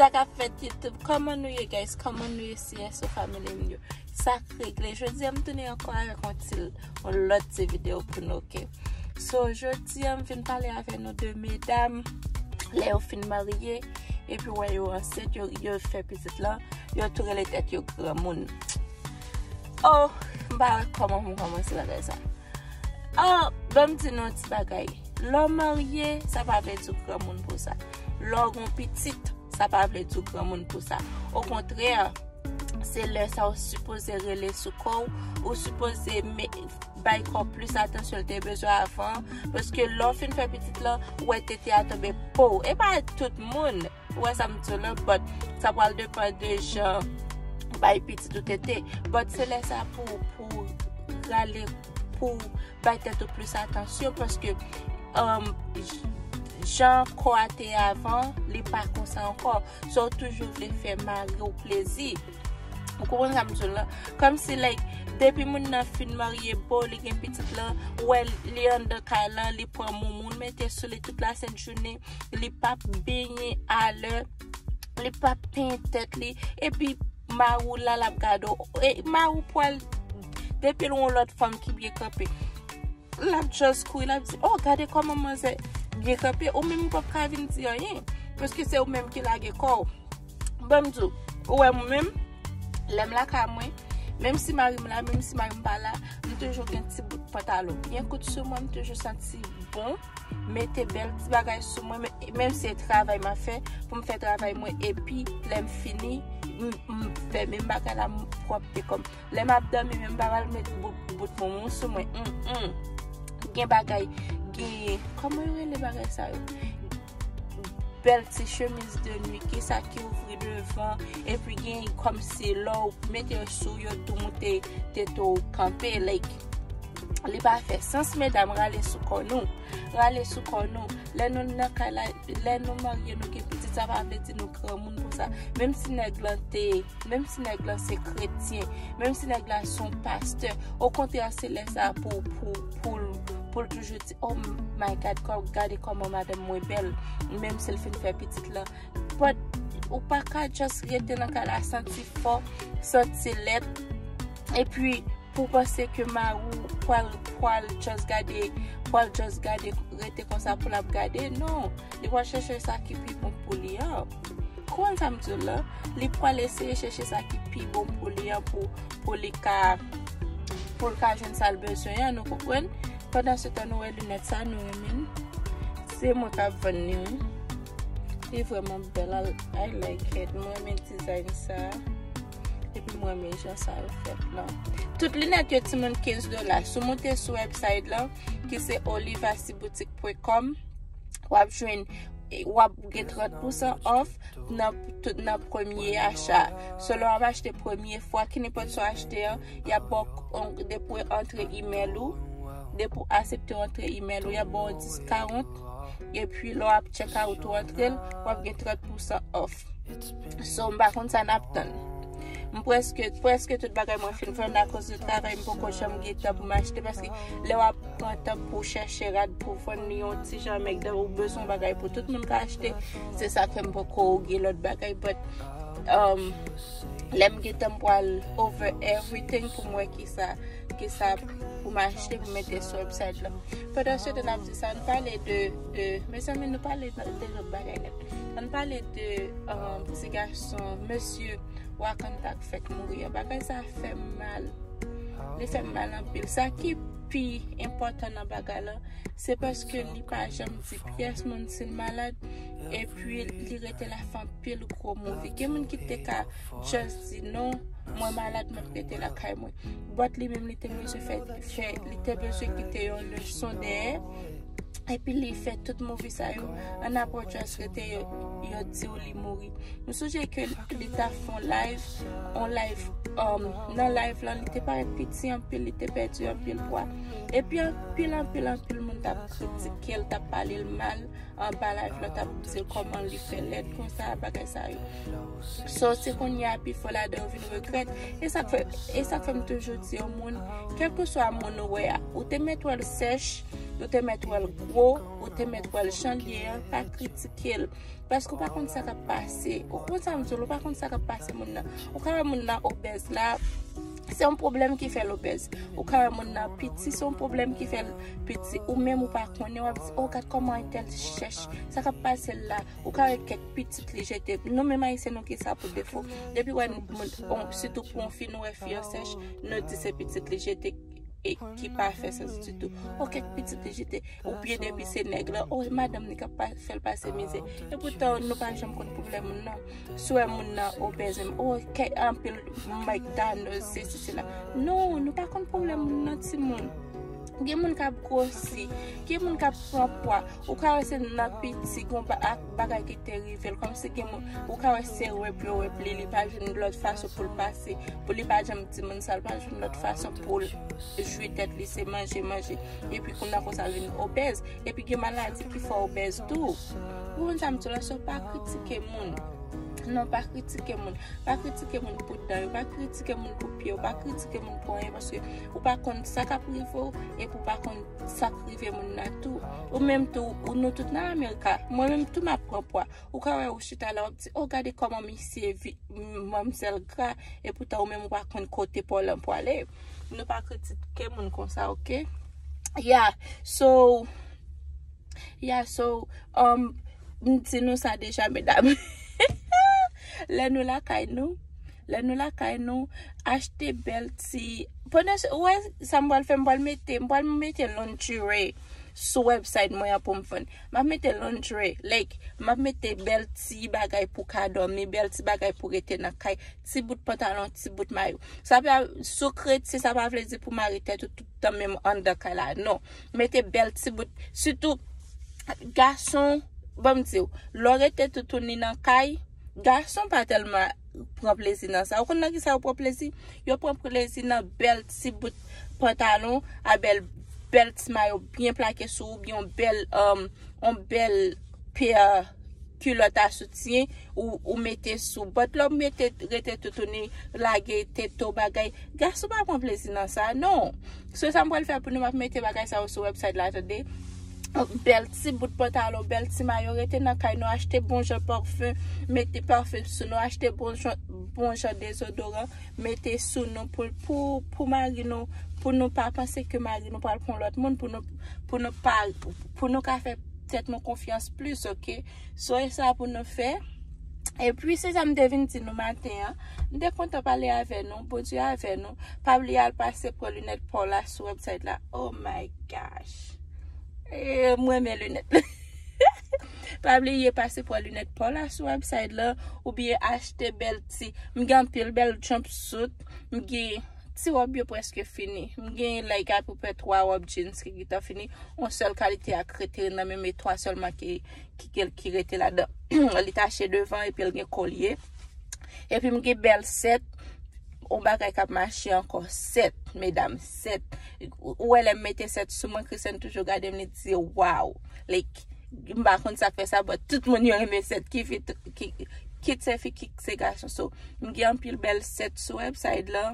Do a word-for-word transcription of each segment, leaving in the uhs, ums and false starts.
Sa k ap fèt YouTube, kòman nou ye, guys? Kòman nou ye, C S O family m yo? Sa k regle? Jodi a m tounen ankò avèk yon ti, yon lòt ti videyo pou nou, oke? So, jodi a m vin pale avè nou de medam, lè yo fin marye, epi wè yo ansent, yo, yo fè pitit lan, yo tou rele tèt yo granmoun. Oh, m pa wè kòman pou m kòmanse bagay sa. Oh, ban m di nou yon ti bagay. Lè w marye, sa pa vle di w granmoun pou sa. Lè w gon pitit, sa pa vle di w granmoun pou sa. Okontrè, se lè sa w sipoze rele sou kò w, ou sipoze me-, bay kò w plis atansyon l te bezwen avan, paske lè w fin fè pitit lan, ou wè tete a tonbe po. E pa tout moun, ou wè sa m di w la, but sa pral depann de jan bay pitit ou tete. But se lè sa pou, pou rale, pou bay tèt ou plis atansyon, paske, um, j-, jan kò a te ye avan, li pa konsa ankò. So, w toujou vle fè mari w plezi. Ou konprann sa m di w la? Kòmsi, like, depi moun nan fin marye, bon, li gen pitit lan, ou wè li anndan kay lan, li pran moumoun, mete sou li tout lasent jounen, li p ap benyen alè, li p ap penyen tèt li, epi mari w la, l ap gade w. E mari w pral, depi l wè yon lòt fanm ki byen kanpe, l ap just kouri, l ap di, "Oh, gade kòman manzè byen kanpe." Ou menm ou p ap ka vin di anyen, paske se ou menm ki lage kò w. Ban m di w, ou wè mwen menm, lè m lakay mwen, menm si mari m la, menm si mari m pa la, m toujou gen ti bout pantalon byen kout sou mwen, m toujou santi bon, mete bèl ti bagay sou mwen, men-, menm si se travay m ap fè, pou m fè travay mwen, epi lè m fini, m, m fè menm bagay la, m pwòpte kò m. Lè m ap dòmi, menm m pa pral met bout, bout moumoun sou mwen. Mm, mm. Gen bagay, gen, kòman yo rele bagay sa yo? Bèl ti chemiz de nuit, ki sa ki ouvri devan, epi gen kòmsi lè w mete yo sou, yo tou moute tete w kanpe, like, li pa fè sans, medam, rale sou kò nou, rale sou kò nou, lè nou nan kay la, lè nou marye, nou gen pitit, sa pa vle di nou granmoun pou sa, menm si nèg lan te Menm si nèg lan se kretyen, menm si nèg la se yon pastè, okontrè, se lè sa pou, pou, pou, l- pou l toujou di, "Oh my God, kò- gade kòman madanm mwen bèl," menm si l fin fè pitit lan. But ou pa ka just rete nan kay la santi fò, santi lèd, epi pou w panse ke mari w pral, pral just gade, pral just gade, rete konsa pou l ap gade. Non, li pral chèche sa ki pi bon pou li an. Konprann sa m di w la? Li pral eseye chèche sa ki pi bon pou li an, pou, pou li ka, pou l ka jwenn sa l bezwen an, nou konprann? Pandan se tan, nou wè linèt sa, nou renmen l. Se mwen k ap vann li, wi. Li vrèman bèl. I, I like it. Mwen renmen dizayn sa. Epi mwen renmen jan sa yo fèt la. Tout linèt yo, timoun, kenz dola. Si w moute sou website la, ki se olivasiboutique point com, w ap jwenn, w ap gen trant pousan off nan, tout nan premye acha. So, lè w ap achte premye fwa, kenenpòt sa w achte an, y ap ba w, depi w antre email ou, depi w aksepte w antre email ou, y ap ba w discount. Epi lè w ap check out ou antre l, w ap gen trant pousan off. So, m pa konn sa n ap tann. M prèske, prèske tout bagay mwen fin vann akoz de travay, m poko janm gen tan pou m achte, paske lè w ap pran tan pou w chèche rad pou vann li yon ti jan mèg dan, ou bezwen bagay pou tout moun ka achte, se sa k fè m poko gen lòt bagay, but, um, lè m gen tan m pral over everything pou m wè kisa, kisa pou m achte pou mete sou website la. Pandan se tan n ap di sa, n pale de, de, mezanmi, nou pale de, de lòt bagay nèt. Ann pale de, um, ti gason, mesye Wakanda k fèk mouri an. Bagay sa fè m mal. Li fè m mal anpil. Sa ki pi enpòtan nan bagay la, se paske li pa janm di pyès moun si l malad, epi li rete la fè anpil gwo move. Gen moun ki te ka just di, "Non, mwen malad, m ap rete lakay mwen." But li menm, li te bezwen fè, fè, li te bezwen kite yon leson dèyè. Epi li fè tout move sa yo, an apre just rete yo, yo di w li mouri. M sonje ke li t ap fè yon live, yon live, um, nan live lan, li te parèt piti anpil, li te pèdi anpil pwa. Epi anpil, anpil, anpil moun t ap kritike l, t ap pale l mal anba live lan, t ap di l kòman li fè lèd konsa, bagay sa yo. So, se kounye a pi fò ladan yo vin regrèt. E sa k fè, e sa k fè m toujou di yon moun, kèlkeswa moun ou wè a, ou te mèt wè l sèch, Ou te mèt wè l gwo, ou te mèt wè l jan l ye an, pa kritike l. Paske ou pa konn sa k ap pase. Ou konn sa m di w, ou pa konn sa k ap pase moun nan. Ou ka wè moun nan obèz la, se yon pwoblèm ki fè l obèz. Ou ka wè moun nan piti, se yon pwoblèm ki fè l piti. Ou menm ou pa konnen, w ap di, "Oh, gad kòman entèl chèch. Sa k ap pase l la?" Ou ka wè kèk pitit li jete. Nou menm Ayisyen, nou gen sa pou defo. Depi wè moun, on, sitou pou yon fi, nou wè fi an sèch, nou di se pitit li jete e ki pa fè sans ditou. O, kèk pitit li jete. Oubyen depi se nèg lan, o, madanm li k ap pa, fè l pase mizè. Epoutan, nou pa janm konn pwoblèm moun nan. Si w wè moun nan obèz menm, o, kèk anpil McDonald's, sesi, sela. Non, nou pa konn pwoblèm moun nan, timoun. Gen moun k ap gwosi, gen moun k ap pran pwa. Ou ka wè se nan piti, gon ba-, ak bagay ki te rive l. Kòmsi gen moun, ou ka wè se rep yo rep li, li pa jwenn lòt fason pou l pase, pou li pa janm di moun sa, li pa jwenn lòt fason pou l jwi tèt li, se manje, manje. Epi kounye a konsa l vin obèz. Epi gen maladi ki fè obèz tou. Ou konn sa m di w la, so pa kritike moun. Non, pa kritike moun. Pa kritike moun pou dan yo. Pa kritike moun pou pye yo. Pa kritike moun pou anyen, paske ou pa konn sa k ap rive w, epi ou pa konn sa k rive moun nan tou. Ou menm tou, ou, nou tout nan Amerika. Mwen menm tou, m ap pran pwa. Ou ka wè ou chita la, w ap di, "Oh, gade kòman misye vi-, manmzèl gra," epoutan ou menm ou pa konn kote pòlan pou ale. Nou pa kritike moun konsa, oke? Yeah, so, yeah, so, um, m di nou sa deja, medam. Lè nou lakay nou, lè nou lakay nou, achte bèl ti, pandan se, ou wè sa m pral fè, m pral mete, m pral mete lingerie sou website mwen an pou m vann. M ap mete lingerie, like, m ap mete bèl ti bagay pou ka dòmi, bèl ti bagay pou rete nan kay, ti bout pantalon, ti bout mayo. Sa pa, si w kretyen, sa pa vle di pou mare tèt ou tout tan menm anndan kay la. Non. Mete bèl ti bout. Sitou, gason, ban m di w, lè w rete toutouni nan kay, gason pa tèlman pran plezi nan sa. Ou konn nan ki sa yo pran plezi? Yo pran plezi nan bèl ti bout pantalon, a bèl, bèl ti mayo byen plake sou ou, oubyen yon bèl, um, yon bèl pè kilòt a soutyen ou, ou mete sou. But lè w mete, rete toutouni, lage tete w bagay, gason pa pran plezi nan sa, non. So, sa m pral fè pou nou, m ap mete bagay sa yo sou website la, tande. Bèl ti bout pantalon, bèl ti mayo, rete nan kay nou, achte bon jan pafen, mete pafen sou nou, achte bon jan, bon jan dezodoran, mete sou nou pou, pou, pou mari nou, pou nou pa panse ke mari nou pral pran lòt moun, pou nou, pou nou pa, pou nou ka fè tèt nou konfyans plis, oke? So, e sa pou nou fè. Epi, se sa m te vin di nou maten an. M te kontan pale avè nou, Bondye avè nou. Pa bliye al pase pran linèt pa w la sou website la. Oh my gosh. E, m renmen linèt. Pa bliye pase pran linèt pa w la sou website la, oubyen achte bèl ti. M gen anpil bèl jumpsuit, m gen ti wòb yo prèske fini. M gen, like, apeprè twa wòb jeans ki gentan fini. Yon sèl kalite a k rete nan men m, e twa sèlman ki, ki, ki, ki rete ladan. Li tache devan, epi l gen kolye. Epi m gen bèl sèt. Yon bagay k ap mache ankò, sèt, medam, sèt. Ou wè lè m mete sèt sou mwen, Christian toujou gade m, li di, "Wow." Like, m pa konn sa k fè sa, but tout moun yo renmen sèt, ki fi, ki, kit se fi, kit se gason. So, m gen anpil bèl sèt sou website la.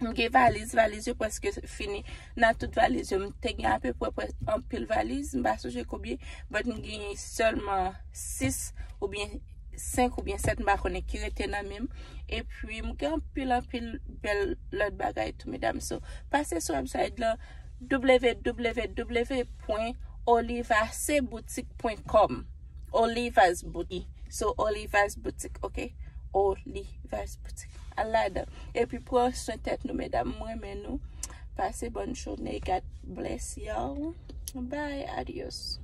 M gen valiz, valiz yo prèske fini. Nan tout valiz yo, m te gen apeprè, prè, anpil valiz, m pa sonje konbyen, but m gen sèlman sis oubyen senk oubyen sèt, m pa konnen, ki rete nan men m. Epi, m gen anpil, anpil bèl lòt bagay tou, medam. So, pase sou website la, www point olivasboutique point com. Olivas Boutique. So, Olivas Boutique, oke? Olivas Boutique. Al ladan. Epi, pran swen tèt nou, medam. M renmen nou. Pase bòn jounen. God bless y'all. Bye. Adios.